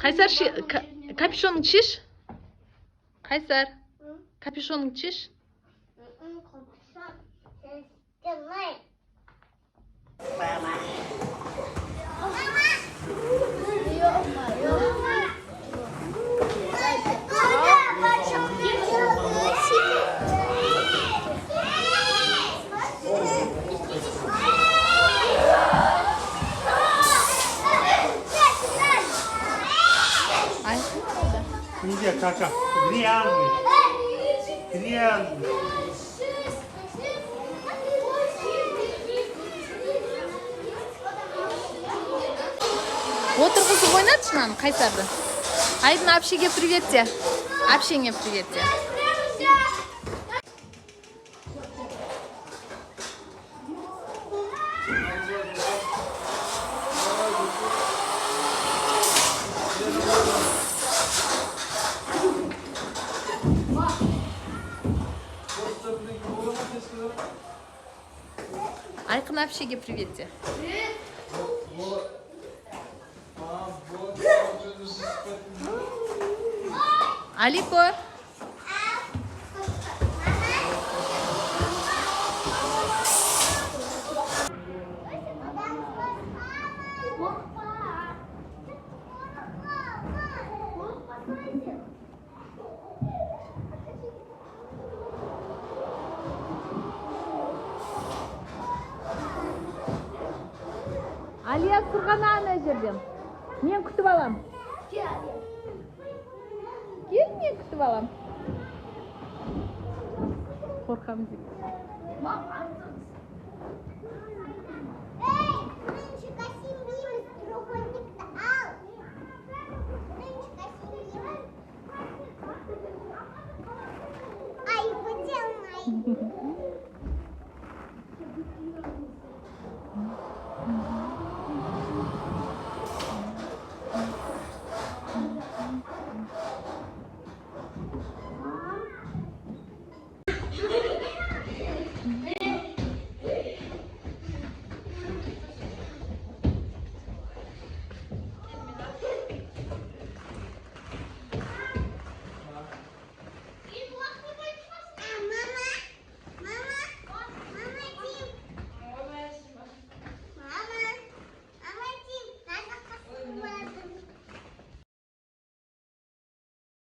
Қайсар, капюшоныңды шеш. Қайсар, капюшоныңды шеш. Айқын қайда? Иди, кака. Грязный. Грязный. Отырғызып ойнатшы мынаны, Қайсарды. Айдын, әпшеге привет де. Әпшеңе привет де. Айқын, әпшеге привет де. Алико. Алия, сырғана ана жерден. Мен күтіп алам. Кел, мен күтіп алам. Қорқамын дейді. Эй, бірінші костюм треугольникті ал. Бірінші костюм. Ай, поделай.